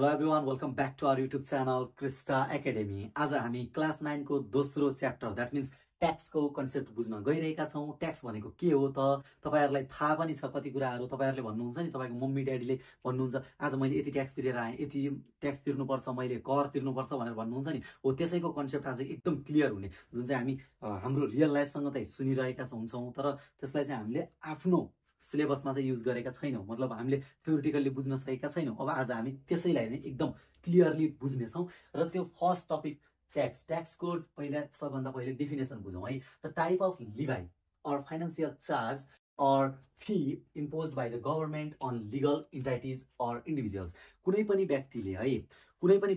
Hello everyone, welcome back to our YouTube channel Krista Academy. आज हामी class 9 को दोस्रो च्याप्टर दैट मिन्स ट्याक्स को कन्सेप्ट बुझ्न गइरहेका छौं। ट्याक्स भनेको के हो त? तपाईहरुलाई थाहा पनि छ कति कुराहरु। तपाईहरुले भन्नुहुन्छ नि तपाईको मम्मी ड्याडीले भन्नुहुन्छ आज मैले यति ट्याक्स तिरेर आए, यति ट्याक्स तिर्नु पर्छ, मैले कर तिर्नु पर्छ भनेर भन्नुहुन्छ नि। हो त्यसैको कन्सेप्ट आज एकदम क्लियर हुने जुन चाहिँ हामी हाम्रो रियल लाइफ सँग त सुनिरहेका हुन्छौं तर त्यसलाई चाहिँ हामीले आफ्नो सिलेबसमा चाहिँ युज गरेका छैनौं। मतलब हामीले थ्योरिटिकली बुझ्न सकेका छैनौं। अब आज हामी त्यसैलाई नै एकदम क्लियरली बुझ्ने छौं र त्यो फर्स्ट टपिक ट्याक्स को सबभन्दा पहिले डेफिनेसन बुझौं है। The type of levy or financial charge or fee imposed by the government on legal entities or individuals. कुनै पनि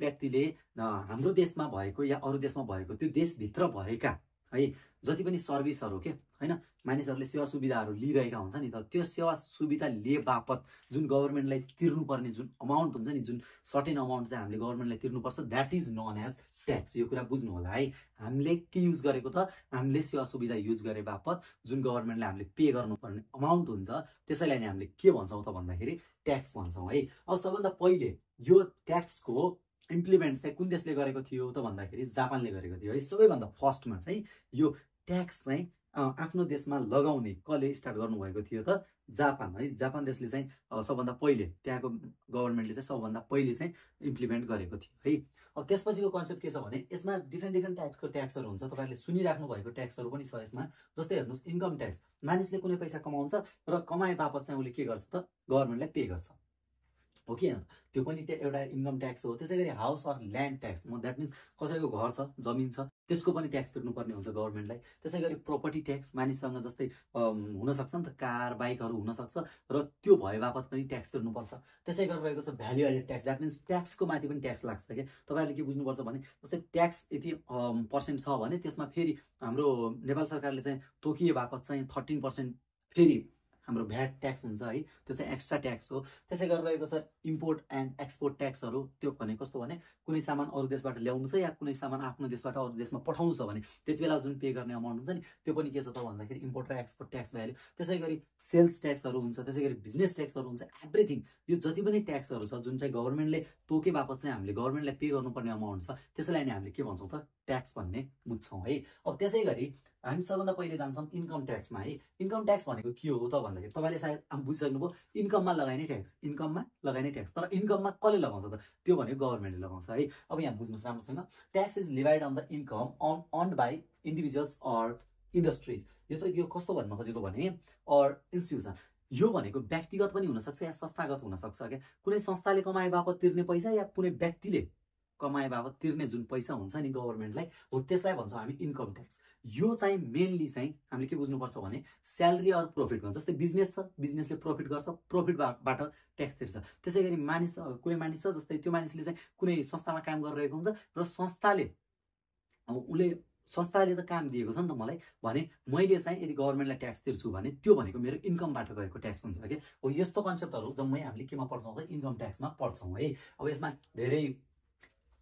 व्यक्तिले हाम्रो देशमा भएको या अरु देशमा भएको त्यो देशभित्र भएका है जति पनि सर्भिसहरु के हैन मानिसहरुले सेवा सुविधाहरु लिइरहेका हुन्छ नि त त्यो सेवा सुविधा लिए बापत जुन गभर्नमेन्टलाई तिर्नु पर्ने जुन अमाउन्ट हुन्छ नि जुन सर्टेन अमाउन्ट चाहिँ हामीले गभर्नमेन्टलाई तिर्नु पर्छ that is known as tax. यो कुरा बुझ्नु होला है। हामीले के युज गरेको त हामीले सेवा सुविधा युज गरे बापत जुन गभर्नमेन्टले हामीले पे गर्नुपर्ने अमाउन्ट हुन्छ त्यसैलाई नै हामीले के भन्छौं त भन्दाखेरि ट्याक्स भन्छौं है। अब सबभन्दा पहिले यो ट्याक्स को इम्प्लिमेन्ट चाहिँ कुन देशले गरेको थियो त भन्दाखेरि जापानले गरेको थियो है। सबैभन्दा फर्स्टमा चाहिँ यो ट्याक्स चाहिँ आफ्नो देशमा लगाउने कसले स्टार्ट गर्नु भएको थियो त जापान है। जापान देशले चाहिँ सबभन्दा पहिले त्यहाँको गभर्नमेन्टले चाहिँ सबभन्दा पहिले चाहिँ इम्प्लिमेन्ट गरेको थियो है। अब त्यसपछिको कन्सेप्ट के छ भने यसमा डिफ्रेन्ट टाइपको ट्याक्सहरु हुन्छ। तपाईहरुले सुनिराख्नु भएको ट्याक्सहरु पनि छ यसमा। जस्तै हेर्नुस् इन्कम ट्याक्स, मानिसले कुनै पैसा कमाउँछ र कमाए बापत चाहिँ उले के गर्छ त गभर्नमेन्टलाई पे गर्छ हो कि हैन। त्यो पनि एउटा इन्कम ट्याक्स हो। त्यसैगरी house or land tax that means कसैको घर छ जमिन छ त्यसको पनि ट्याक्स तिर्नुपर्ने हुन्छ गभर्नमेन्टलाई। त्यसैगरी प्रोपर्टी ट्याक्स मानिससँग जस्तै हुन सक्छ नि त कार बाइकहरु हुन सक्छ र त्यो भए बापत पनि ट्याक्स तिर्नुपर्छ। त्यसै गरी रहेको छ value added tax that means ट्याक्सको माथि पनि ट्याक्स लाग्छ के। तपाईहरुले के बुझ्नुपर्छ भने जस्तै ट्याक्स यति पर्सेन्ट छ भने त्यसमा फेरि हाम्रो नेपाल सरकारले चाहिँ तोकिए बापत चाहिँ 13% फेरि हाम्रो भ्याट ट्याक्स हुन्छ है। त्यो चाहिँ एक्स्ट्रा ट्याक्स हो। त्यसै गरी रहेको छ इम्पोर्ट एन्ड एक्सपोर्ट ट्याक्सहरु। त्यो भने कस्तो भने कुनै सामान अरु देशबाट ल्याउनु छ या कुनै सामान आफ्नो देशबाट अरु देशमा पठाउनु छ भने त्यतिबेला जुन पे गर्ने अमाउन्ट हुन्छ नि त्यो पनि के छ त भन्दाखेरि इम्पोर्ट र एक्सपोर्ट ट्याक्स भ्याल्यु। त्यसै गरी सेल्स ट्याक्सहरु हुन्छ, त्यसै गरी बिजनेस ट्याक्सहरु हुन्छ। एभ्रीथिङ यो जति पनि ट्याक्सहरु छ जुन चाहिँ गभर्नमेन्टले तोके बापत चाहिँ हामीले गभर्नमेन्टलाई पे गर्नुपर्ने अमाउन्ट छ त्यसैलाई नै हामीले के भन्छौं त ट्याक्स भन्ने बुझ्छौं है। अब त्यसैगरी हामी सबभन्दा पहिले जान्छौं इन्कम ट्याक्समा है। इन्कम ट्याक्स भनेको के हो त भन्दाखेरि तपाईले सायद बुझिसक्नुभयो इन्कममा लगाइने ट्याक्स, इन्कममा लगाइने ट्याक्स। तर इन्कममा कसले लगाउँछ त त्यो भनेको गभर्नमेन्टले लगाउँछ है। अब यहाँ बुझ्नुस् राम्रोसँग tax is levied on the income earned by individuals or industries. यो कस्तो भन्न खोजेको भने अर इन्स्टिट्युसन यो भनेको व्यक्तिगत पनि हुन सक्छ या संस्थागत हुन सक्छ के। कुनै संस्थाले कमाए बापत तिर्ने पैसा या कुनै व्यक्तिले कमाए बापत तिर्ने जुन पैसा हुन्छ नि गभर्नमेन्टलाई हो त्यसलाई भन्छौं हामी इन्कम ट्याक्स। यो चाहिँ मेनली चाहिँ हामीले के बुझ्नुपर्छ भने स्यालेरी अर प्रॉफिट भन्छ। जस्तै बिजनेस छ, बिजनेसले प्रॉफिट गर्छ, प्रॉफिटबाट ट्याक्स तिर्छ। त्यसैगरी कुनै मानिस छ जस्तै त्यो मानिसले चाहिँ कुनै संस्थामा काम गरिरहेको हुन्छ र संस्थाले त काम दिएको छ नि त मलाई भने मैले चाहिँ यदि गभर्नमेन्टलाई ट्याक्स तिर्छु भने त्यो भनेको मेरो इन्कमबाट गएको ट्याक्स हुन्छ के। हो यस्तो कन्सेप्टहरु जम्मै हामीले केमा पढ्छौं त इन्कम ट्याक्समा पढ्छौं है। अब यसमा धेरै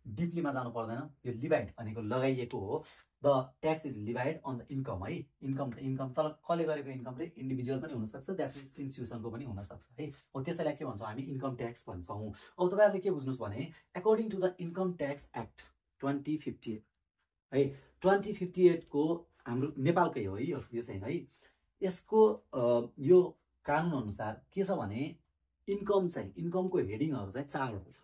डिपलीमा जानु पर्दैन। यो लिभाइड भनेको लगाइएको हो। The tax is levied on the income है। इन्कम तर कसले गरेको इन्कम रे इन्डिभिजुअल पनि हुन सक्छ दैट मिन्स इन्स्टिट्युसनको पनि हुन सक्छ है। हो त्यसैलाई के भन्छौं हामी इन्कम ट्याक्स भन्छौं। अब तपाईहरुले के बुझ्नुस् भने according to the income tax act 2058 है 2058 को हाम्रो नेपालकै हो है यो चाहिँ है। यसको यो कानुन अनुसार के छ भने इन्कमको हेडिङहरु चाहिँ 4 वटा छ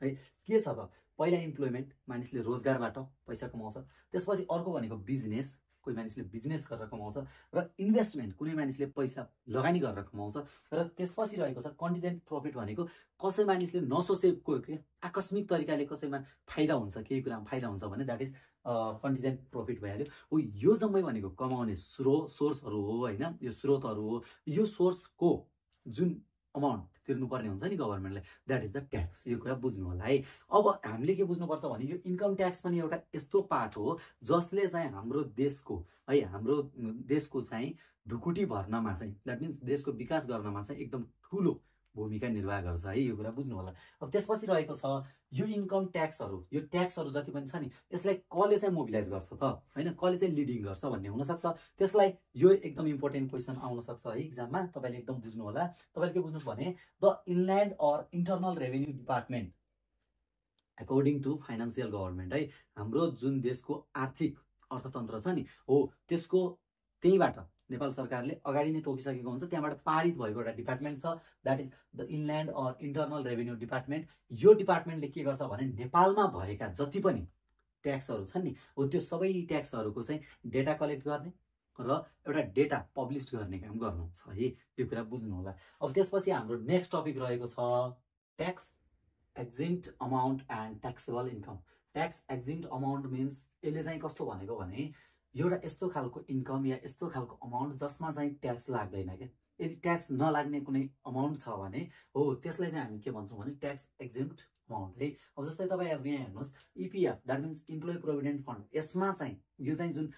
है। के छ त पहिला इम्प्लोइमेन्ट मानिसले रोजगारबाट पैसा कमाउँछ। त्यसपछि अर्को भनेको बिजनेस, कोही मानिसले बिजनेस गरेर कमाउँछ र इन्भेस्टमेन्ट कुनै मानिसले पैसा लगानी गरेर कमाउँछ र त्यसपछि रहेको छ कन्टिजेन्ट प्रॉफिट भनेको कसै मानिसले नसोचेको के आकस्मिक तरिकाले कसैमा फाइदा हुन्छ केही कुरामा फाइदा हुन्छ भने दैट इज कन्टिजेन्ट प्रॉफिट भइहाल्यो। हो यो जम्मै भनेको कमाउने सोर्सहरु हो हैन। यो स्रोतहरु हो। यो सोर्सको जुन अमाउन्ट तिर्नुपर्ने हुन्छ नि गभर्नमेन्टले दैट इज द ट्याक्स। यो कुरा बुझ्नु होला है। अब हामीले के बुझ्नुपर्छ भने यो इन्कम ट्याक्स पनि एउटा यस्तो पार्ट हो जसले चाहिँ हाम्रो देशको चाहिँ ढुकुटी भर्नमा चाहिँ दैट मिन्स देशको विकास गर्नमा चाहिँ एकदम ठूलो भूमिका निर्वाह गर्छ है। यो कुरा बुझ्नु होला। अब त्यसपछि रहेको छ यो इन्कम ट्याक्सहरु यो ट्याक्सहरु जति पनि छ नि यसलाई कसले चाहिँ मोबिलाइज गर्छ त हैन कसले चाहिँ लिडिङ गर्छ भन्ने हुन सक्छ। त्यसलाई यो एकदम इम्पोर्टेन्ट क्वेशन आउन सक्छ है एक्जाममा। तपाईले एकदम बुझ्नु होला। तपाईले के बुझ्नुस् भने the inland or internal revenue department according to financial government है, हाम्रो जुन देशको आर्थिक अर्थतन्त्र छ नि हो, त्यसको त्यहीबाट नेपाल सरकारले अगाडि नै तोकिसकेको हुन्छ। त्यहाँबाट पारित भएको एउटा डिपार्टमेन्ट छ, that is the inland or internal revenue department. यो डिपार्टमेन्टले के गर्छ भने नेपालमा भएका जति पनि ट्याक्सहरू छन् नि हो, त्यो सबै ट्याक्सहरूको चाहिँ डेटा कलेक्ट गर्ने र एउटा डेटा पब्लिस गर्ने काम गर्नुहुन्छ है, यो कुरा बुझ्नु होला। अब त्यसपछि हाम्रो नेक्स्ट टपिक रहेको छ tax exempt amount and taxable income. Tax exempt amount means यसले चाहिँ कस्तो भनेको भने एउटा यस्तो खालको इन्कम या यस्तो खालको अमाउन्ट जसमा चाहिँ ट्याक्स लाग्दैन क्या। यदि ट्याक्स नलाग्ने कुनै अमाउन्ट छ भने हो, त्यसलाई चाहिँ हामी के भन्छौँ भने ट्याक्स एक्जिम्ट अमाउन्ट है। अब जस्तै तपाईँहरू यहाँ हेर्नुहोस्, EPF that means employee provident fund, यसमा चाहिँ यो चाहिँ जुन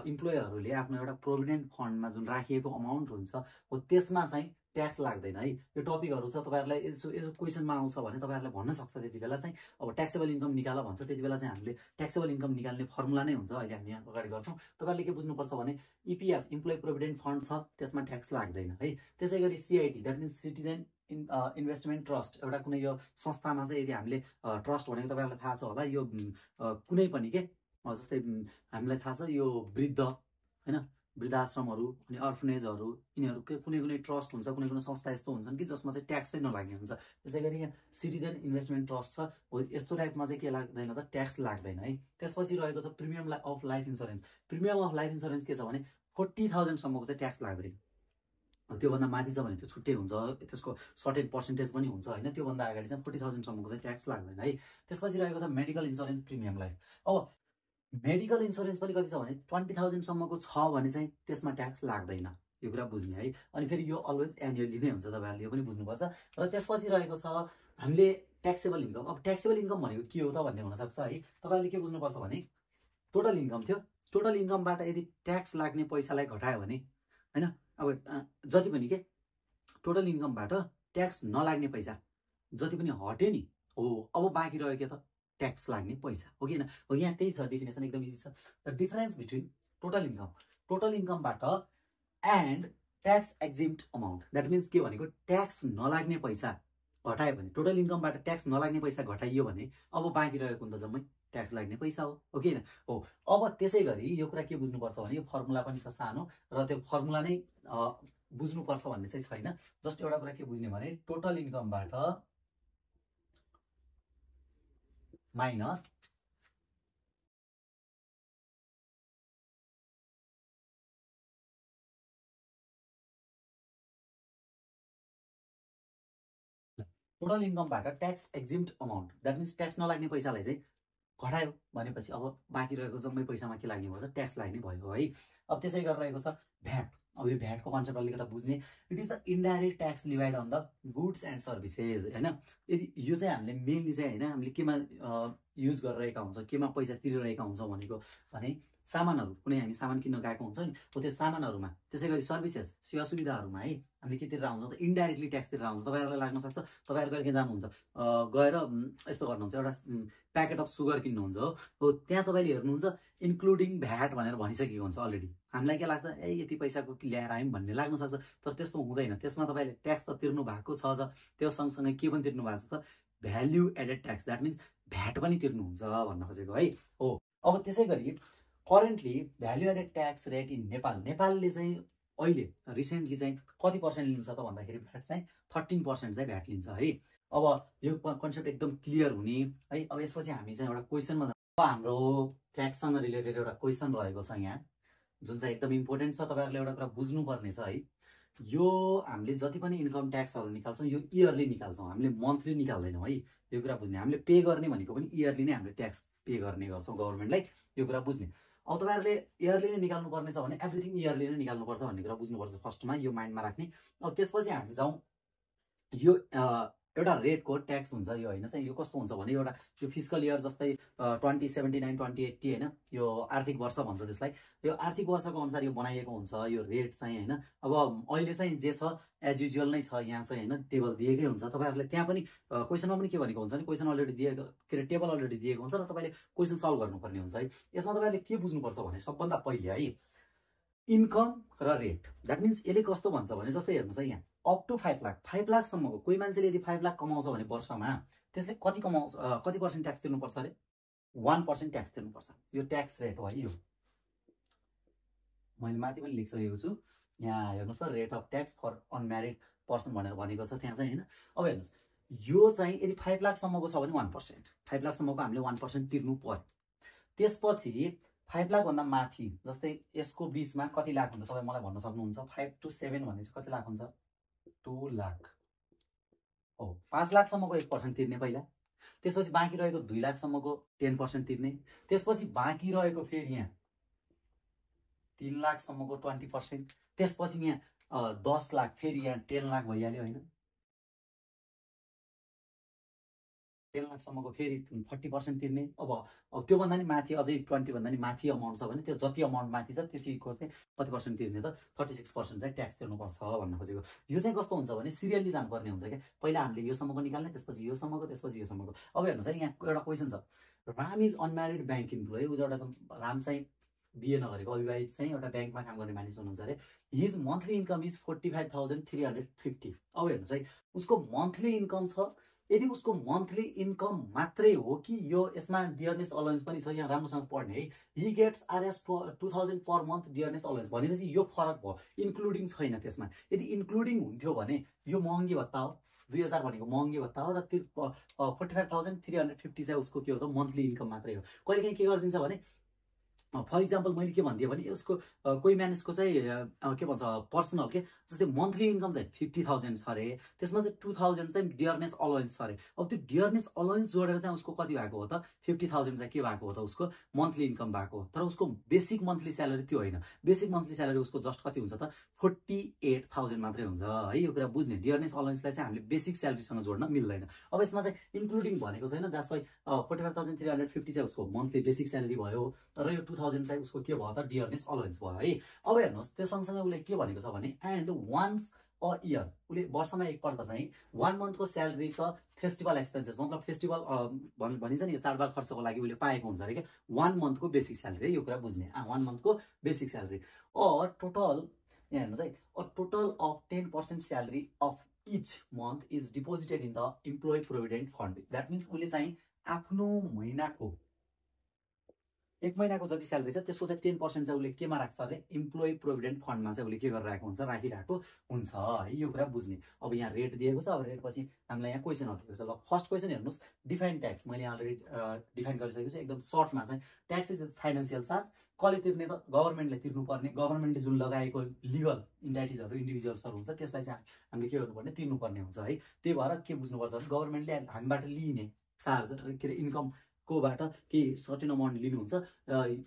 इम्प्लोयरहरूले आफ्नो एउटा प्रोभिडेन्ट फन्डमा जुन राखिएको अमाउन्ट हुन्छ हो, त्यसमा चाहिँ ट्याक्स लाग्दैन है। यो टपिकहरू छ, तपाईँहरूलाई यसो क्वेसनमा आउँछ भने तपाईँहरूलाई भन्न सक्छ त्यति बेला चाहिँ अब ट्याक्सेबल इन्कम निकाल भन्छ, त्यति बेला चाहिँ हामीले ट्याक्सेबल इन्कम निकाल्ने फर्मुला नै हुन्छ, अहिले हामी यहाँ अगाडि गर्छौँ। तपाईँहरूले के बुझ्नुपर्छ भने इपिएफ इम्प्लोइ प्रोभिडेन्ट फन्ड छ, त्यसमा ट्याक्स लाग्दैन है। त्यसै गरी CIT that means citizen investment trust, एउटा कुनै यो संस्थामा चाहिँ यदि हामीले ट्रस्ट भनेको तपाईँहरूलाई थाहा छ होला, यो कुनै पनि के जस्तै हामीलाई थाहा छ यो वृद्ध होइन, वृद्धाश्रमहरू अनि अर्फनेजहरू, यिनीहरू कुनै कुनै ट्रस्ट हुन्छ, कुनै कुनै संस्था यस्तो हुन्छन् कि जसमा चाहिँ ट्याक्सै नलाग्ने हुन्छ। त्यसै गरी यहाँ सिटिजन इन्भेस्टमेन्ट ट्रस्ट छ हो, यस्तो टाइपमा चाहिँ के लाग्दैन त, ट्याक्स लाग्दैन है। त्यसपछि रहेको छ premium of life insurance. Premium of life insurance के छ भने 40,000सम्मको चाहिँ ट्याक्स लाग्दैन, त्योभन्दा माथि छ भने त्यो छुट्टै हुन्छ, त्यसको सर्टेन पर्सेन्टेज पनि हुन्छ होइन। त्योभन्दा अगाडि चाहिँ 40,000सम्मको चाहिँ ट्याक्स लाग्दैन है। त्यसपछि रहेको छ मेडिकल इन्सुरेन्स प्रिमियम लाइफ। अब मेडिकल इन्सुरेन्स पनि कति छ भने 20,000सम्मको छ भने चाहिँ त्यसमा ट्याक्स लाग्दैन, यो कुरा बुझ्ने है। अनि फेरि यो अलवेज एनुअली नै हुन्छ, तपाईँहरूले यो पनि बुझ्नुपर्छ। र त्यसपछि रहेको छ हामीले ट्याक्सेबल इन्कम। अब ट्याक्सेबल इन्कम भनेको के हो त भन्ने हुनसक्छ है। तपाईँहरूले के बुझ्नुपर्छ भने टोटल इन्कम थियो, टोटल इन्कमबाट यदि ट्याक्स लाग्ने पैसालाई घटायो भने होइन, अब जति पनि के टोटल इन्कमबाट ट्याक्स नलाग्ने पैसा जति पनि हट्यो नि हो, अब बाँकी रह्यो के त, ट्याक्स लाग्ने पैसा हो कि होइन हो। यहाँ त्यही छ डेफिनेसन, एकदम इजी छ। The difference between total income, total इन्कमबाट and tax exempt amount, that means के भनेको ट्याक्स नलाग्ने पैसा घटायो भने, टोटल इन्कमबाट ट्याक्स नलाग्ने पैसा घटाइयो भने अब बाँकी रहेको त जम्मै ट्याक्स लाग्ने पैसा हो कि होइन हो। अब त्यसै गरी यो कुरा के बुझ्नुपर्छ भने यो फर्मुला पनि छ सानो, र त्यो फर्मुला नै बुझ्नुपर्छ भन्ने चाहिँ छैन। जस्ट एउटा कुरा के बुझ्ने भने टोटल इन्कमबाट माइनस टोटल इन्कमबाट tax exempt amount, that means tax नलाग्ने पैसालाई चाहिँ घटायो भनेपछि अब बाँकी रहेको जम्मै पैसामा के लाग्ने भयो त, ट्याक्स लाग्ने भयो है। अब त्यसै गरेर रहेको छ भ्याट। अब यो भ्याटको कन्सेप्ट अलिकति बुझ्ने, it is the indirect tax levied on the goods and services होइन। यदि यो चाहिँ हामीले मेनली चाहिँ होइन, हामीले केमा युज गरिरहेका हुन्छ, केमा पैसा तिरिरहेका हुन्छौँ भनेको भने सामानहरू, कुनै हामी सामान किन्न गएको हुन्छ नि हो, त्यो सामानहरूमा, त्यसै गरी सर्भिसेस सेवा सुविधाहरूमा है हामीले के तिरेर हुन्छ त, इन्डाइरेक्टली ट्याक्स तिरेर हुन्छ। तपाईँहरूलाई लाग्न सक्छ तपाईँहरू कहिले जानुहुन्छ गएर यस्तो गर्नुहुन्छ, एउटा प्याकेट अफ सुगर किन्नुहुन्छ हो, त्यहाँ तपाईँले हेर्नुहुन्छ इन्क्लुडिङ भ्याट भनेर भनिसकेको हुन्छ अलरेडी। हामीलाई के लाग्छ, ए यति पैसाको ल्याएर आयौँ भन्ने लाग्न सक्छ, तर त्यस्तो हुँदैन। त्यसमा तपाईँले ट्याक्स त तिर्नु भएको छ, त्यो सँगसँगै के पनि तिर्नु भएको छ त, value added tax, that means VAT पनि तिर्नुहुन्छ भन्न खोजेको है हो। अब त्यसै गरी currently value added tax rate in Nepal, नेपालले चाहिँ अहिले रिसेन्टली चाहिँ कति पर्सेन्ट लिन्छ त भन्दाखेरि भ्याट चाहिँ 13% चाहिँ भ्याट लिन्छ है। अब यो कन्सेप्ट एकदम क्लियर हुने है। अब यसपछि हामी चाहिँ एउटा क्वेसनमा हाम्रो ट्याक्ससँग रिलेटेड एउटा क्वेसन रहेको छ यहाँ, जुन चाहिँ एकदम इम्पोर्टेन्ट छ। तपाईँहरूले एउटा कुरा बुझ्नुपर्ने छ है, यो हामीले जति पनि इन्कम ट्याक्सहरू निकाल्छौँ यो इयरली निकाल्छौँ, हामीले मन्थली निकाल्दैनौँ है। यो कुरा बुझ्ने, हामीले पे गर्ने भनेको पनि इयरली नै हामीले ट्याक्स पे गर्ने गर्छौँ गभर्मेन्टलाई, यो कुरा बुझ्ने। अब तपाईँहरूले इयरली नै निकाल्नुपर्ने छ भने एभ्रिथिङ इयरली नै निकाल्नुपर्छ भन्ने कुरा बुझ्नुपर्छ फर्स्टमा, यो माइन्डमा राख्ने। अब त्यसपछि हामी जाउँ यो एउटा रेटको ट्याक्स हुन्छ यो होइन चाहिँ, यो कस्तो हुन्छ भने एउटा यो फिस्कल इयर जस्तै 2079 2080 होइन, यो आर्थिक वर्ष भन्छ त्यसलाई, यो आर्थिक वर्षको अनुसार यो बनाइएको हुन्छ यो रेट चाहिँ होइन। अब अहिले चाहिँ जे छ एज युजुअल नै छ, यहाँ चाहिँ होइन टेबल दिएकै हुन्छ। तपाईँहरूले त्यहाँ पनि क्वेसनमा पनि के भनेको हुन्छ नि, क्वेसन अलरेडी दिएको के अरे टेबल अलरेडी दिएको हुन्छ र तपाईँले क्वेसन सल्भ गर्नुपर्ने हुन्छ है। यसमा तपाईँहरूले के बुझ्नुपर्छ भने सबभन्दा पहिले है, इन्कम र रेट। द्याट मिन्स यसले कस्तो भन्छ भने जस्तै हेर्नुहोस् है यहाँ अप टु 5 लाख, 5 लाखसम्मको कोही मान्छेले यदि 5 लाख कमाउँछ भने वर्षमा त्यसले कति कमाउँछ, कति पर्सेन्ट ट्याक्स तिर्नुपर्छ अरे? 1% ट्याक्स तिर्नुपर्छ। यो ट्याक्स रेट हो है। यो मैले माथि पनि लेखिसकेको छु, यहाँ हेर्नुहोस् त, rate of tax for unmarried person भनेर भनेको छ त्यहाँ चाहिँ, होइन? अब हेर्नुहोस्, यो चाहिँ यदि 5 लाखसम्मको छ भने 1%, 5 लाखसम्मको हामीले 1% तिर्नु पर्यो। त्यसपछि 5 लाखभन्दा माथि, जस्तै यसको बिचमा कति लाख हुन्छ तपाईँ मलाई भन्न सक्नुहुन्छ? 5 to 7 भने चाहिँ कति लाख हुन्छ? 2 लाख हो। 5 लाखसम्मको 1% तिर्ने पहिला, त्यसपछि बाँकी रहेको 2 लाखसम्मको 10% तिर्ने, त्यसपछि बाँकी रहेको फेरि यहाँ 3 लाखसम्मको 20%, त्यसपछि यहाँ 10 लाख, फेरि यहाँ 10 लाख भइहाल्यो, होइन? 10 लाखसम्मको फेरि 40% तिर्ने। अब त्योभन्दा नि माथि अझै 20 भन्दा नि माथि अमाउन्ट छ भने त्यो जति अमाउन्ट माथि छ त्यतिको चाहिँ कति पर्सेन्ट तिर्ने त? 36% चाहिँ ट्याक्स तिर्नुपर्छ भन्न खोजेको। यो चाहिँ कस्तो हुन्छ भने सिरियली जानुपर्ने हुन्छ क्या। पहिला हामीले योसम्मको निकाल्ने, त्यसपछि योसम्मको, त्यसपछि योसम्मको। अब हेर्नुहोस् है, यहाँ एउटा क्वेसन छ, Ram is unmarried bank employee. उज एउटा राम चाहिँ बिहे नगरेको अविवाहित चाहिँ एउटा ब्याङ्कमा काम गर्ने मानिस हुनुहुन्छ अरे। हिज मन्थली इन्कम इज 45,350। अब हेर्नुहोस् है, उसको मन्थली इन्कम छ। यदि उसको मन्थली इन्कम मात्रै हो कि यो यसमा डियरनेस अलाउन्स पनि छ, यहाँ राम्रोसँग पढ्ने है। He gets RS 2000 per month dearness allowance भनेपछि यो फरक भयो, इन्क्लुडिङ छैन त्यसमा। यदि इन्क्लुडिङ हुन्थ्यो भने यो महँगी भत्ता हो, 2000 भनेको महँगी भत्ता हो, र 45,350 चाहिँ उसको के हो त? मन्थली इन्कम मात्रै हो। कहिलेकाहीँ के गरिदिन्छ भने, फर इक्जाम्पल मैले के भनिदिएँ भने उसको कोही मानिसको चाहिँ के भन्छ पर्सनल के, जस्तै मन्थली इन्कम चाहिँ 50,000 छ अरे, त्यसमा चाहिँ 2,000 चाहिँ डियरनेस अलाउन्स छ अरे। अब त्यो डियरनेस अलाउन्स जोडेर चाहिँ उसको कति भएको हो त? 50,000 चाहिँ के भएको हो त? उसको मन्थली इन्कम भएको हो। तर उसको बेसिक मन्थली स्यालेरी त्यो होइन। बेसिक मन्थली स्यालेरी उसको जस्ट कति हुन्छ त? 48,000 मात्रै हुन्छ है। यो कुरा बुझ्ने, डियरनेस अलाउन्सलाई चाहिँ हामीले बेसिक स्यालेरीसँग जोड्न मिल्दैन। अब यसमा चाहिँ इन्क्लुडिङ भनेको छैन, द्याट्स वाइ 45,350 चाहिँ उसको मन्थली बेसिक स्यालेरी भयो, र यो 2000 चाहिँ उसको के भयो त? डियरनेस अलाउन्स भयो है। अब हेर्नुहोस्, त्यो सँगसँगै उसले के भनेको छ भने, एन्ड वान्स अ इयर, उसले वर्षमा एकपल्ट चाहिँ 1 मन्थको स्यालेरी त फेस्टिभल एक्सपेन्सेस, मतलब फेस्टिभल भनिन्छ नि, यो चाडबाड खर्चको लागि उसले पाएको हुन्छ अरे क्या। 1 मन्थको बेसिक स्यालेरी, यो कुरा बुझ्ने। 1 मन्थको बेसिक स्यालेरी टोटल, यहाँ हेर्नुहोस् है, a total of 10% salary of each month is deposited in the employee provident fund. That means उसले चाहिँ आफ्नो महिनाको, एक महिनाको जति स्यालेरी छ त्यसको चाहिँ 10% चाहिँ उसले केमा राख्छ अरे? इम्प्लोइ प्रोभिडेन्ट फन्डमा चाहिँ उसले के गरिरहेको हुन्छ? राखिरहेको हुन्छ है। यो कुरा बुझ्ने। अब यहाँ रेट दिएको छ, अब रेट पछि हामीलाई यहाँ क्वेसनहरू दिएको छ। ल फर्स्ट क्वेसन हेर्नुहोस्, डिफाइन ट्याक्स। मैले अलरेडी डिफाइन गरिसकेको छु एकदम सर्टमा चाहिँ। Tax is financial charge. कसले तिर्ने त? गभर्मेन्टले तिर्नुपर्ने। गभर्मेन्टले जुन लगाएको लिगल इन्टाइटिजहरू, इन्डिभिजुअल्सहरू हुन्छ त्यसलाई चाहिँ हामीले के गर्नुपर्ने? तिर्नुपर्ने हुन्छ है। त्यही भएर के बुझ्नुपर्छ भने गभर्मेन्टले हामीबाट लिने चार्ज, के अरे, इन्कम कोबाट केही सर्टेन अमाउन्ट लिनुहुन्छ,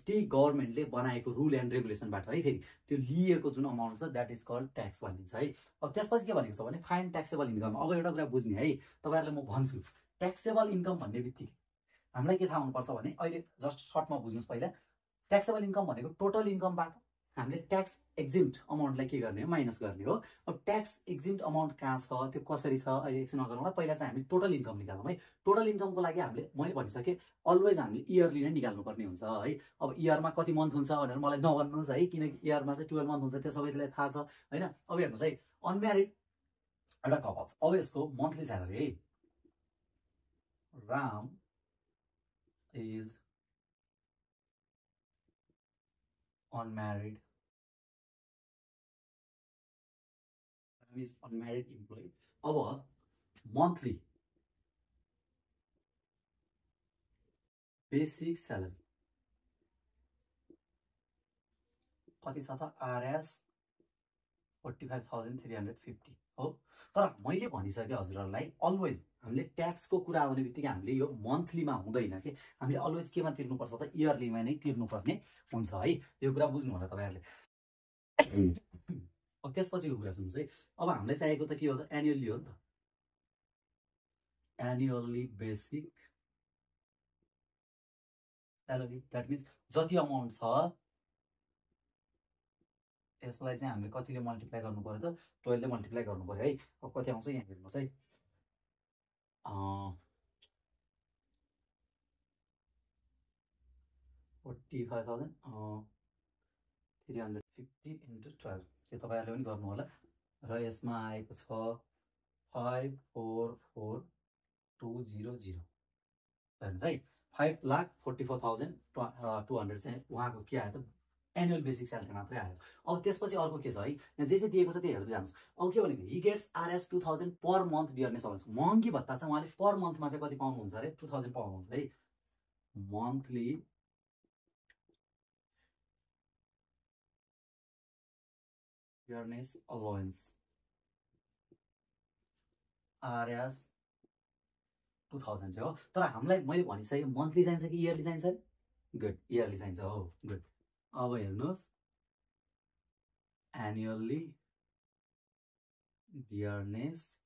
त्यही गभर्मेन्टले बनाएको रुल एन्ड रेगुलेसनबाट है। फेरि त्यो लिएको जुन अमाउन्ट छ द्याट इज कल्ड ट्याक्स भनिन्छ है। अब त्यसपछि के भनेको छ भने फाइन ट्याक्सेबल इन्कम। अब एउटा कुरा बुझ्ने है, तपाईँहरूलाई म भन्छु, ट्याक्सेबल इन्कम भन्ने बित्तिकै हामीलाई के थाहा हुनुपर्छ भने, अहिले जस्ट सर्टमा बुझ्नुहोस् पहिला, ट्याक्सेबल इन्कम भनेको टोटल इन्कमबाट हामीले ट्याक्स एक्जिम्ट अमाउन्टलाई के गर्ने हो? माइनस गर्ने हो। अब ट्याक्स एक्जिम्ट अमाउन्ट कहाँ छ, त्यो कसरी छ, अहिले एकछिन नगरौँला। पहिला चाहिँ हामी टोटल इन्कम निकालौँ है। टोटल इन्कमको लागि हामीले, मैले भनिसकेँ, अलवेज हामीले इयरली नै निकाल्नुपर्ने हुन्छ है। अब इयरमा कति मन्थ हुन्छ भनेर मलाई नभन्नुहोस् है, किनकि इयरमा चाहिँ 12 मन्थ हुन्छ, त्यो सबैलाई थाहा छ होइन। अब हेर्नुहोस् है, अनम्यारिड एउटा कपल छ। अब यसको मन्थली स्यालेरी है, Ram is unmarried, unmarried employee. अब मन्थली बेसिक स्यालेरी कति छ त? आरएस 45,350 हो। तर मैले भनिसकेँ हजुरहरूलाई, अलवेज हामीले ट्याक्सको कुरा आउने बित्तिकै हामीले यो मन्थलीमा हुँदैन कि, हामीले अलवेज केमा तिर्नुपर्छ त? इयरलीमा नै तिर्नुपर्ने हुन्छ है। यो कुरा बुझ्नु होला तपाईँहरूले। अब त्यसपछिको कुरा सुन्नुहोस् है। अब हामीलाई चाहिएको त के हो त? एनुअली हो नि त। Annually basic salary, that means जति अमाउन्ट छ यसलाई चाहिँ हामीले कतिले मल्टिप्लाई गर्नु पर्यो त? 12 ले मल्टिप्लाई गर्नु पर्यो है। अब कति आउँछ यहाँ हेर्नुहोस् है, 45,350 50 × 12 यो तपाईहरुले पनि गर्नु होला र यसमा आएको छ 544200 हेर्नुस् है 5,44,200 चाहिँ उहाँको के आयो त एनुअल बेसिक स्यालेरी मात्रै आयो। अब त्यसपछि अर्को के छ है यहाँ जे दिएको छ त्यो हेर्दै जानुस्। अब के भनेको he gets RS 2000 per month dearness allowance महँगी भत्ता चाहिँ उहाँले पर मन्थमा चाहिँ कति पाउनुहुन्छ अरे 2000 पाउनुहुन्छ है मन्थली डियरनेस अलाउन्स RS 2000 हो। तर हामीलाई मैले भनिसकेँ मन्थली चाहिन्छ कि इयरली चाहिन्छ गुड इयरली चाहिन्छ हो गुड। अब हेर्नुस् एनुअली डियरनेस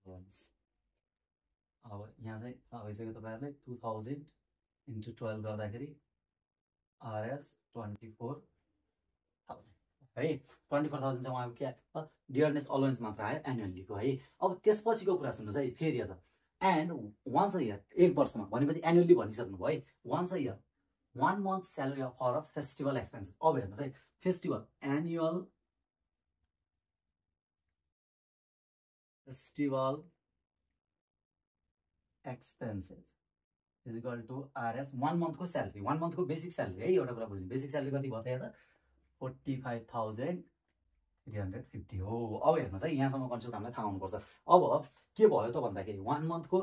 अलाउन्स अब यहाँ चाहिँ भइसक्यो तपाईहरुलाई 2000 × 12 गर्दाखेरि RS 24,000 है 24,000 चाहिँ उहाँको के डियरनेस अलाउन्स मात्र आयो एनुअलीको है। अब त्यसपछिको कुरा सुन्नुहोस् है फेरि अझ एन्ड वान्स अ इयर एक वर्षमा भनेपछि एनुअली भनिसक्नु भयो है once a year 1 month salary for a festival expenses। अब हेर्नुहोस् है festival annual festival expenses is equal to RS 1 month को स्यालेरी 1 month को बेसिक स्यालेरी है एउटा कुरा बुझ्नु बेसिक स्यालेरी कति भयो त हेर्दा 45,350 हो। अब हेर्नुहोस् है यहाँसम्म कन्सेप्ट हामीलाई थाहा हुनुपर्छ। अब के भयो त भन्दाखेरि 1 month को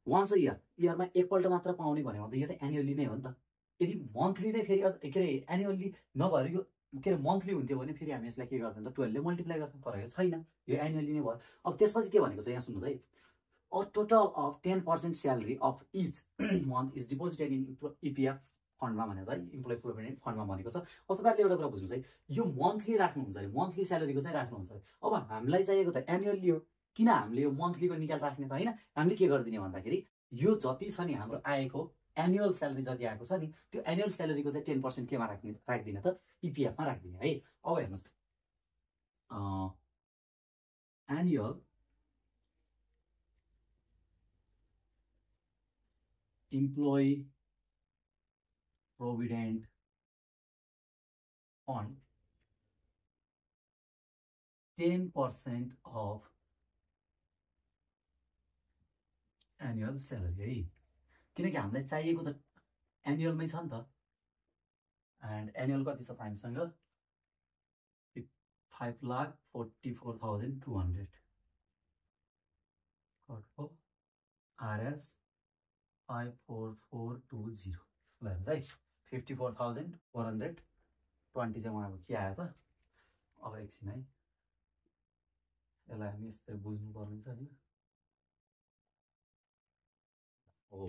वान्स अ इयरमा एकपल्ट मात्र पाउने भन्यो भने यो त एनुअली नै हो नि त। यदि मन्थली नै फेरि के अरे एनुअली नभएर यो के अरे मन्थली हुन्थ्यो भने फेरि हामी यसलाई के गर्छौँ त 12 ले मल्टिप्लाई गर्छौँ तर यो छैन यो एनुअली नै भयो। अब त्यसपछि के भनेको छ यहाँ सुन्नुहोस् है a total of 10% salary of each month is deposited in EPF फन्डमा भनेको छ है इम्प्लोइ प्रोभिडेन्ट फन्डमा भनेको छ। अब तपाईँहरूले एउटा कुरा बुझ्नुहोस् है यो मन्थली राख्नुहुन्छ अरे मन्थली स्यालेरीको चाहिँ राख्नुहुन्छ अरे। अब हामीलाई चाहिएको त एनुअली हो किन हामीले यो मन्थलीको निकाल राख्ने त होइन हामीले के गरिदिने भन्दाखेरि यो जति छ नि हाम्रो आएको एनुअल स्यालेरी जति आएको छ नि त्यो एनुअल स्यालेरीको चाहिँ 10% केमा राख्दिने त EPF मा राख्दिने है। अब हेर्नुहोस् annual employee provident fund 10% of annual salary है किनकि हामीलाई चाहिएको त एनुअलमै छ नि त एन्ड एनुअल कति छ त हामीसँग 5,44,200 RS 54420 ल हेर्नुहोस् है 54,420 चाहिँ उहाँको के आयो त। अब एकछिन है यसलाई हामी यस्तै बुझ्नुपर्ने छ नि हो।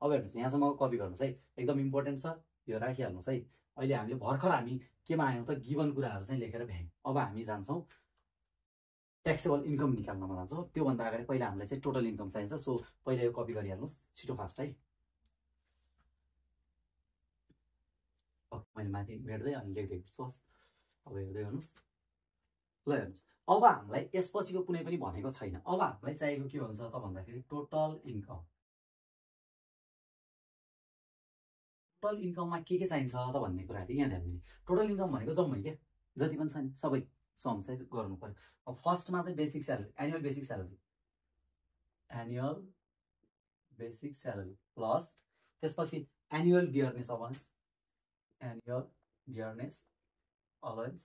अब हेर्नुहोस् यहाँसम्म कपी गर्नुहोस् है एकदम इम्पोर्टेन्ट छ यो राखिहाल्नुहोस् है। अहिले हामीले भर्खर हामी केमा आयौँ त गिभन कुराहरू चाहिँ लेखेर भ्यायौँ। अब हामी जान्छौँ ट्याक्सेबल इन्कम निकाल्नमा जान्छौँ त्योभन्दा अगाडि पहिला हामीलाई चाहिँ टोटल इन्कम चाहिन्छ। सो पहिला यो कपी गरिहाल्नुहोस् छिटो फास्ट है। मैले माथि भेट्दै अनि लेखिदिएको छु हस्। अब हेर्दै गर्नुहोस् ल हेर्नुहोस् अब हामीलाई यसपछिको कुनै पनि भनेको छैन। अब हामीलाई चाहिएको के हुन्छ त भन्दाखेरि टोटल इन्कम। टोटल इन्कममा के चाहिन्छ त भन्ने कुराहरू यहाँ ध्यान दिने। टोटल इन्कम भनेको जम्मै के जति पनि छ नि सबै सम चाहिँ गर्नु पर्यो। अब फर्स्टमा चाहिँ basic salary annual basic salary plus त्यसपछि एनुअल डियरनेस अलाउन्स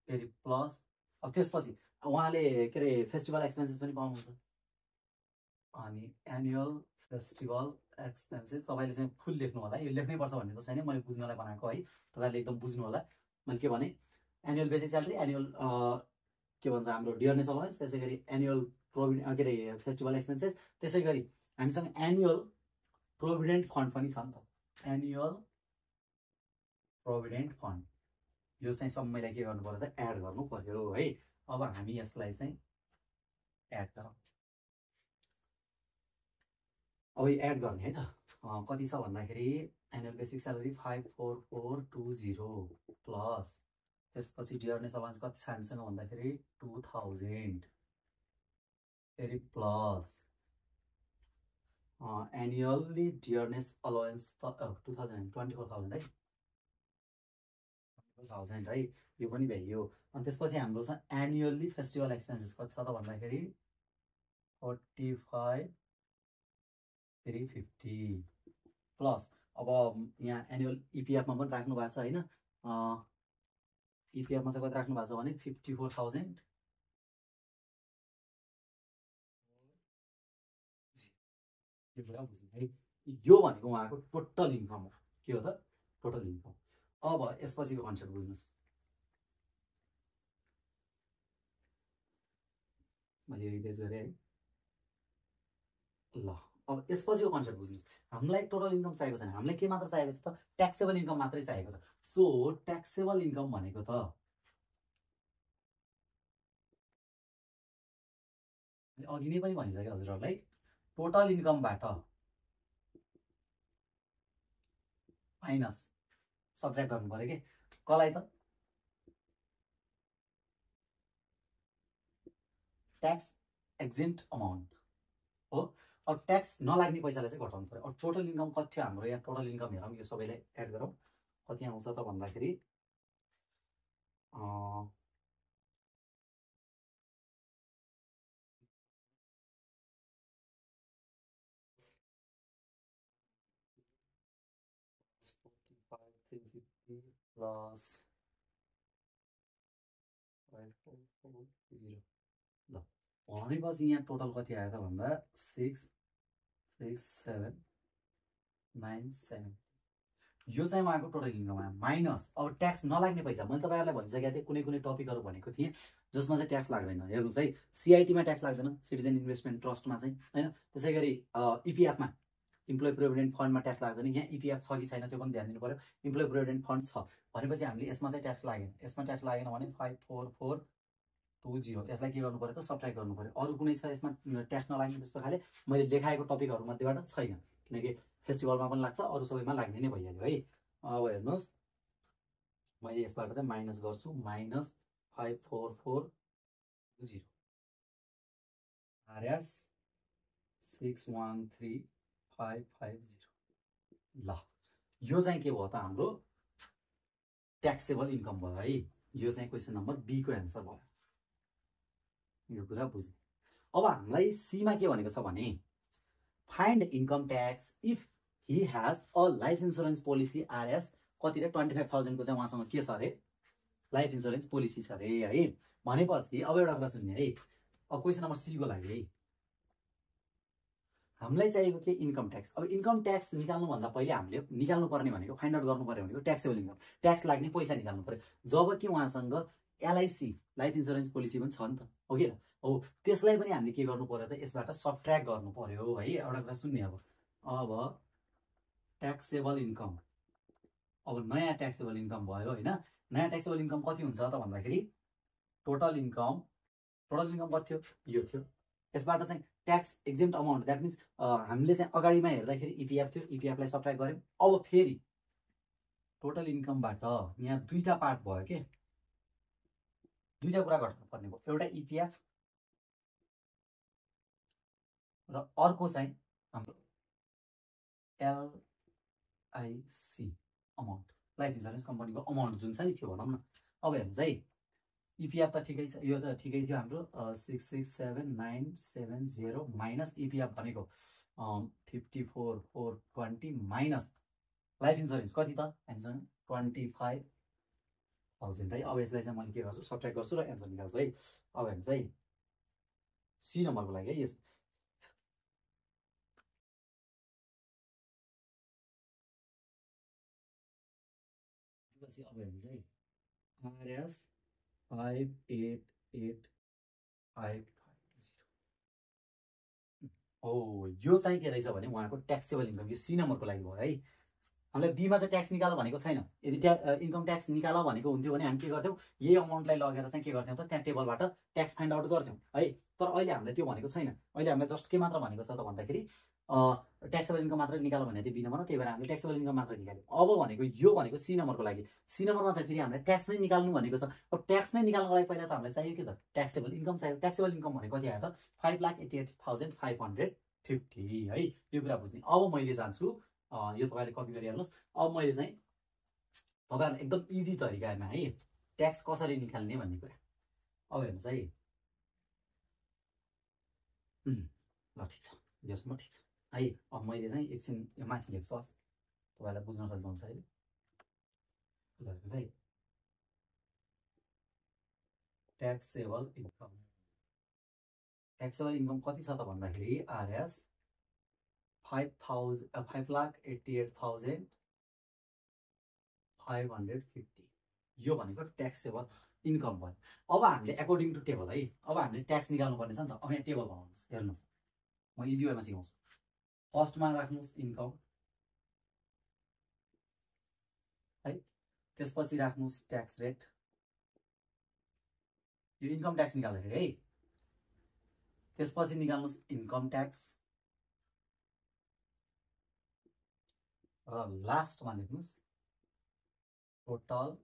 फेरि प्लस अब त्यसपछि उहाँले के अरे फेस्टिभल एक्सपेन्सेस पनि पाउनुहुन्छ अनि एनुअल फेस्टिभल एक्सपेन्सेस तपाईँले चाहिँ फुल लेख्नु होला यो लेख्नै पर्छ भन्ने त छैन मैले बुझ्नलाई बनाएको है तपाईँले एकदम बुझ्नु होला। मैले के भने एनुअल बेसिक स्यालेरी एनुअल के भन्छ हाम्रो डियरनेस अलाउन्स त्यसै गरी एनुअल के अरे फेस्टिभल एक्सपेन्सेस त्यसै गरी हामीसँग एनुअल प्रोभिडेन्ट फन्ड पनि छ नि त एनुअल प्रोभिडेन्ट फन्ड यो चाहिँ सबैलाई के गर्नु पर्यो त एड गर्नु पर्यो है। अब हामी यसलाई चाहिँ एड गरौँ। अब यो एड गर्ने है त कति छ भन्दाखेरि एनुअल बेसिक स्यालेरी 54420 प्लस त्यसपछि डियरनेस अलाउन्स कति छ हामीसँग भन्दाखेरि 2000 फेरि प्लस एनुअली डियरनेस अलाउन्स 2000 24,000 है 1000 है, यो पनि भ्याइयो। अनि त्यसपछि हाम्रो छ एनुअल्ली फेस्टिभल एक्सपेन्सेस कति छ त भन्दाखेरि 45,350 प्लस अब यहाँ एनुअल इपिएफमा पनि राख्नु भएको छ होइन, इपिएफमा चाहिँ कति राख्नु भएको छ भने 54,000 यो कुरा बुझ्नु है। यो भनेको उहाँको टोटल इन्कम हो। के हो त? Total income. अब यसपछिको कन्सेप्ट बुझ्नुहोस्। मैले यो इरेज गरेँ है। ल अब यसपछिको कन्सेप्ट बुझ्नुहोस्। हामीलाई टोटल इन्कम चाहिएको छैन, हामीलाई के मात्र चाहिएको छ त? ट्याक्सेबल इन्कम मात्रै चाहिएको छ। सो ट्याक्सेबल इन्कम भनेको त अघि नै पनि भनिसकेँ हजुरहरूलाई, टोटल इन्कमबाट माइनस सब्ट्र्याक्ट गर्नु पर्यो कि कसलाई त? ट्याक्स एक्जेम्प्ट अमाउन्ट हो। अब ट्याक्स नलाग्ने पैसालाई चाहिँ घटाउनु पर्यो। अब टोटल इन्कम कति थियो हाम्रो? यहाँ टोटल इन्कम हेरौँ, यो सबैलाई एड गरौँ। कति आउँछ त भन्दाखेरि 45,350 प्लस 5440। ल भनेपछि यहाँ टोटल कति आयो त भन्दा 66797। यो चाहिँ उहाँको टोटल इन्कम आयो माइनस अब ट्याक्स नलाग्ने पैसा। मैले तपाईँहरूलाई भनिसकेको थिएँ कुनै कुनै टपिकहरू भनेको थिएँ जसमा चाहिँ ट्याक्स लाग्दैन। हेर्नुहोस् है, सिआइटीमा ट्याक्स लाग्दैन, सिटिजन इन्भेस्टमेन्ट ट्रस्टमा चाहिँ होइन। त्यसै गरी इपिएफमा इम्प्लोइ प्रोभिडेन्ट फन्डमा ट्याक्स लाग्दैन। यहाँ इपिएफ छ कि छैन त्यो पनि ध्यान दिनु पऱ्यो। इम्प्लोइ प्रोभिडेन्ट फन्ड छ भनेपछि हामीले यसमा चाहिँ ट्याक्स लागेन। यसमा ट्याक्स लागेन भने 54,420 यसलाई के गर्नु पऱ्यो त? सब्ट्र्याक्ट गर्नु पऱ्यो। अरू कुनै छ यसमा ट्याक्स नलाग्ने जस्तो खाले मैले लेखाएको टपिकहरूमध्येबाट छैन, किनकि फेस्टिभलमा पनि लाग्छ, अरू सबैमा लाग्ने नै भइहाल्यो है। अब हेर्नुहोस्, मैले यसबाट चाहिँ माइनस गर्छु, माइनस 54,420 आरएस 613,550। ल यो चाहिँ के भयो त? हाम्रो ट्याक्सेबल इन्कम भयो है। यो चाहिँ क्वेसन नम्बर बी को एन्सर भयो। यो कुरा बुझ्नु। अब हामीलाई सीमा के भनेको छ भने find income tax if he has a life insurance policy RS कति रे 25,000 को चाहिँ उहाँसँग के छ अरे? लाइफ इन्सुरेन्स पोलिसी छ अरे है। भनेपछि अब एउटा कुरा सुन्ने है। अब क्वेसन नम्बर सी को लागि है, हामीलाई चाहिएको के? Income tax. अब इन्कम ट्याक्स निकाल्नुभन्दा पहिले हामीले निकाल्नु पर्ने भनेको, फाइन्ड आउट गर्नु पर्यो भनेको ट्याक्सेबल इन्कम, ट्याक्स लाग्ने पैसा निकाल्नु पर्यो। जब कि उहाँसँग एलआइसी लाइफ इन्सुरेन्स पोलिसी पनि छ नि त, हो कि हो। त्यसलाई पनि हामीले के गर्नु पर्यो त? यसबाट सब्ट्र्याक्ट गर्नु पर्यो है। एउटा कुरा सुन्ने अब ट्याक्सेबल इन्कम, अब नयाँ ट्याक्सेबल इन्कम भयो होइन। नयाँ ट्याक्सेबल इन्कम कति हुन्छ त भन्दाखेरि टोटल इन्कम कति थियो? यो थियो। यसबाट चाहिँ ट्याक्स एक्जेम्प्ट अमाउन्ट, द्याट मिन्स हामीले चाहिँ अगाडिमा हेर्दाखेरि इपिएफ थियो, इपिएफलाई सब्ट्र्याक्ट गऱ्यौँ। अब फेरि टोटल इन्कमबाट यहाँ दुईटा पार्ट भयो के, दुईटा कुरा घटाउनु पर्ने भयो। एउटा इपिएफ र अर्को चाहिँ हाम्रो एलआइसी अमाउन्ट, लाइफ इन्सुरेन्स कम्पनीको अमाउन्ट जुन छ नि त्यो भनौँ न। अब हेर्नुहोस् है, इपिएफ त ठिकै छ, यो त ठिकै थियो हाम्रो 667,970 माइनस इपिएफ भनेको 54,420 माइनस लाइफ इन्सुरेन्स कति त? हामीसँग 25,000 है। अब यसलाई चाहिँ मैले के गर्छु? सब्ट्र्याक्ट गर्छु र एन्सर निकाल्छु है। अब हेर्नुहोस् है, सी नम्बरको लागि है। यस अब हेर्नुहोस् है, आरएस 58,850। ओ यो चाहिँ के रहेछ भने उहाँको ट्याक्सेबल इन्कम। यो सी नम्बरको लागि भयो है। हामीलाई बीमा चाहिँ ट्याक्स निकाल भनेको छैन। यदि इन्कम ट्याक्स निकाल भनेको हुन्थ्यो भने हामी के गर्थ्यौँ? यही अमाउन्टलाई लगेर चाहिँ के गर्थ्यौँ त? त्यहाँ टेबलबाट ट्याक्स फाइन्ड आउट गर्थ्यौँ है। तर अहिले हामीलाई त्यो भनेको छैन। अहिले हामीलाई जस्ट के मात्र भनेको छ त भन्दाखेरि ट्याक्सेबल इन्कम मात्र निकाल भनेको थियो बी नम्बरमा, त्यही भएर हामीले ट्याक्सेबल इन्कम मात्र निकाल्यौँ। अब भनेको यो भनेको सी नम्बरको लागि। सी नम्बरमा चाहिँ फेरि हामीलाई ट्याक्स नै निकाल्नु भनेको छ। अब ट्याक्स नै निकाल्नुको लागि पहिला त हामीलाई चाहियो के त? ट्याक्सेबल इन्कम चाहियो। ट्याक्सेबल इन्कम भनेको कति आयो त? 5,88,550 है। यो कुरा बुझ्ने। अब मैले जान्छु, यो तपाईँले कपी गरिहाल्नुहोस्। अब मैले चाहिँ तपाईहरुलाई एकदम इजी तरिकामा है ट्याक्स कसरी निकाल्ने भन्ने कुरा। अब हेर्नुस् है, ल ठिक छ, यसमा ठिक छ है। अब मैले चाहिँ एकछिन यो माथि लेख्छु, हस् तपाईहरुलाई बुझ्न सजिलो हुन्छ अहिले। ल हेर्नुस् है, ट्याक्सेबल इन्कम। ट्याक्सेबल इन्कम कति छ त भन्दाखेरि आरएस 5,88,550 यो भनेको ट्याक्सेबल इन्कम भयो। अब हामीले अकर्डिङ टु टेबल है, अब हामीले ट्याक्स निकाल्नु पर्ने छ नि त। अब यहाँ टेबल बनाउनुस्, हेर्नुस् म इजी वेमा सिकाउँछु। फर्स्टमा राख्नुस् इन्कम है, त्यसपछि राख्नुस् ट्याक्स रेट। यो इन्कम ट्याक्स निकाल्दाखेरि है, त्यसपछि निकाल्नुस् इन्कम ट्याक्स र लास्टमा लेख्नुस् total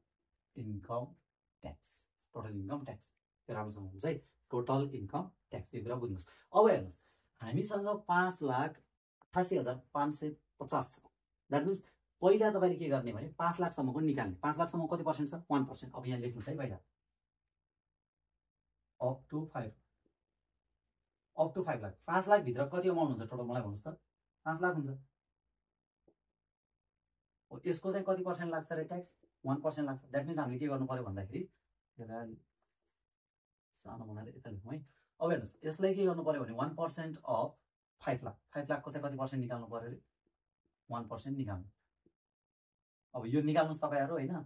income tax. Total income tax त्यो राम्रोसँग हुन्छ है, टोटल इन्कम ट्याक्स यो कुरा बुझ्नुस्। अब हेर्नुस् हामीसँग 5,88,550 छ। द्याट मिन्स पहिला तपाईले के गर्ने भने 5 लाखसम्मको निकाल्ने। 5 लाखसम्म कति पर्सेन्ट छ? 1%। अब यहाँ लेख्नुस् है पहिला अप टु 5 लाख। 5 लाख भित्र कति अमाउन्ट हुन्छ टोटल मलाई भन्नुस् त? 5 लाख हुन्छ। यसको चाहिँ कति पर्सेन्ट लाग्छ रे ट्याक्स? 1% लाग्छ। द्याट मिन्स हामीले के गर्नु पर्यो भन्दाखेरि यसलाई सानो बनाएर यता लेखौँ है। अब हेर्नुस् यसलाई के गर्नु पर्यो भने 1% अफ 5 लाख। 5 लाखको चाहिँ कति पर्सेन्ट निकाल्नु पर्यो रे? 1% निकाल्नु। अब यो निकाल्नुस् तपाईहरु हैन,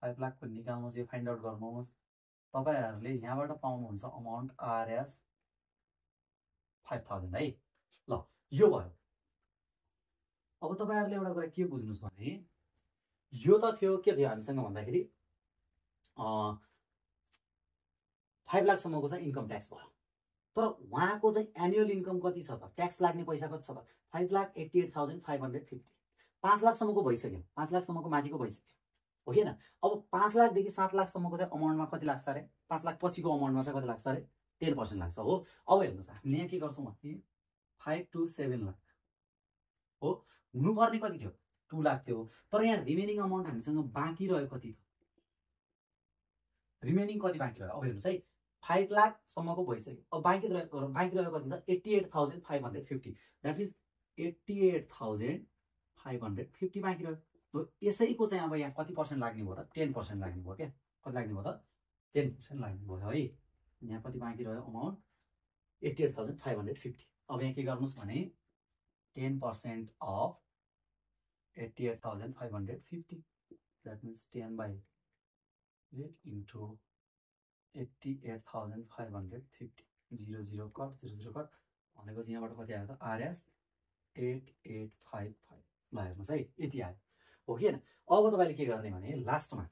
5 लाखको निकाल्नुस्, यो फाइन्ड आउट गर्नुहोस्। तपाईहरुले यहाँबाट पाउनुहुन्छ अमाउन्ट आरएस 5000 है। ल यो भयो। अब तपाईहरुले एउटा कुरा के बुझ्नुस् भने यो त थियो के थियो हामीसँग भन्दाखेरि 5 लाखसम्मको चाहिँ इन्कम ट्याक्स भयो। तर उहाँको चाहिँ एनुअल इन्कम कति छ त? ट्याक्स लाग्ने पैसा कति छ त? 5,88,550। 5 लाखसम्मको भइसक्यो, 5 लाखसम्मको माथिको भइसक्यो हो कि हैन। अब 5 लाखदेखि 7 लाखसम्मको चाहिँ अमाउन्टमा कति लाग्छ अरे? 5 लाख पछिको अमाउन्टमा चाहिँ कति लाग्छ अरे? 10% लाग्छ हो। अब हेर्नुस् हामीले यहाँ के गर्छौँ भने 5 to 7 लाख हो। हुनुपर्ने कति थियो? 2 लाख थियो। तर यहाँ रिमेनिङ अमाउन्ट हामीसँग बाँकी रह्यो कति त? रिमेनिङ कति बाँकी रह्यो? अब हेर्नुस् है 5 लाखसम्मको भइसक्यो। अब बाँकी रह्यो कति त? 88,550। द्याट मिन्स 88,550 बाँकी रह्यो। यसैको चाहिँ अब यहाँ कति पर्सेन्ट लाग्ने भयो त? 10% लाग्ने भयो क्या। कति लाग्ने भयो त? 10% लाग्ने भयो है। यहाँ कति बाँकी रह्यो अमाउन्ट? 88,550। अब यहाँ के गर्नुस् भने 10% of 88,550 that means 10/8 into 88,550 0 cut 0 cut भनेपछि यहाँबाट कति आयो त? आरएस 8855। ल हेर्नुस् है यति आयो हो कि हैन। अब तपाईले के गर्ने भने लास्टमा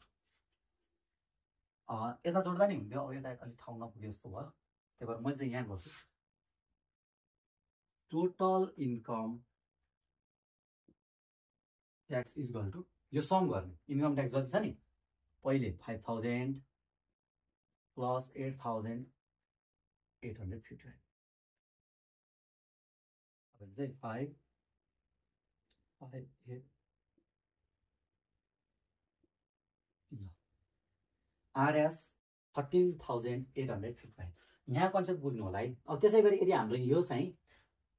यता जोड्दा नि हुन्थ्यो। अब यता अलि ठाउँ नपुग्यो जस्तो भयो, त्यही भएर मैले चाहिँ यहाँ गर्छु total income tax is equal to यो सम गर्ने। इन्कम ट्याक्स जति छ नि पहिले 5,000 प्लस 8,850 अब चाहिँ 5 8 आरएस 13,855। यहाँ कन्सेप्ट बुझ्नु होला है। अब त्यसै गरी यदि हाम्रो यो चाहिँ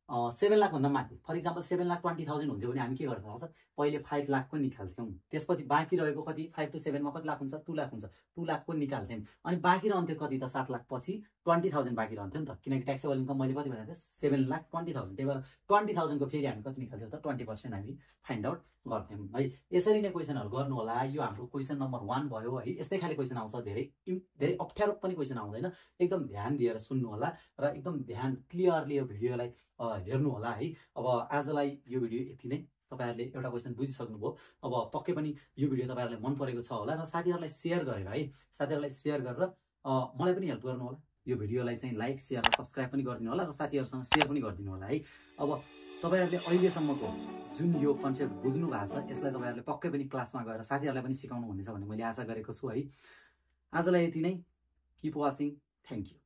7 लाख भन्दा माथि, फर इक्जाम्पल 7,20,000 हुन्थ्यो भने हामी के गर्छ थाहा छ? पहिले 5 लाखको निकाल्थ्यौँ, त्यसपछि बाँकी रहेको कति 5 to 7 मा कति लाख हुन्छ? 2 लाख हुन्छ। 2 लाखको निकाल्थ्यौँ, अनि बाँकी रहन्थ्यो कति त? 7 लाख पछि 20,000 बाँकी रहन्थ्यो नि त, किनकि ट्याक्सेबल इन्कम मैले कति भनेको थिएँ? 7,20,000। त्यही भएर 20,000 को फेरि हामी कति निकाल्थ्यौँ त? 20% हामी फाइन्ड आउट गर्थ्यौँ है। यसरी नै क्वेसनहरु गर्नु होला। यो हाम्रो क्वेसन नम्बर 1 भयो है। यस्तै खाले क्वेसन आउँछ, धेरै अप्ठ्यारो पनि क्वेसन आउँदैन। एकदम ध्यान दिएर सुन्नु होला र एकदम ध्यान क्लियरली यो भिडियोलाई हेर्नु होला है। अब आजलाई यो भिडियो यति नै। तपाईहरुले एउटा क्वेसन बुझिसक्नुभयो। अब पक्कै पनि यो भिडियो तपाईहरुलाई मन परेको छ होला र साथीहरुलाई शेयर गरेर है, साथीहरुलाई शेयर गरेर मलाई पनि हेल्प गर्नु होला। यो भिडियोलाई चाहिँ लाइक शेयर र सब्स्क्राइब पनि गरिदिनु होला र साथीहरुसँग शेयर पनि गरिदिनु होला है। अब तपाईहरुले अहिलेसम्मको जुन यो कन्सेप्ट बुझ्नु भएको छ यसलाई तपाईहरुले पक्कै पनि क्लासमा गएर साथीहरुलाई पनि सिकाउनु हुनेछ भन्ने मैले आशा गरेको छु है। आजलाई यति नै। Keep watching. Thank you.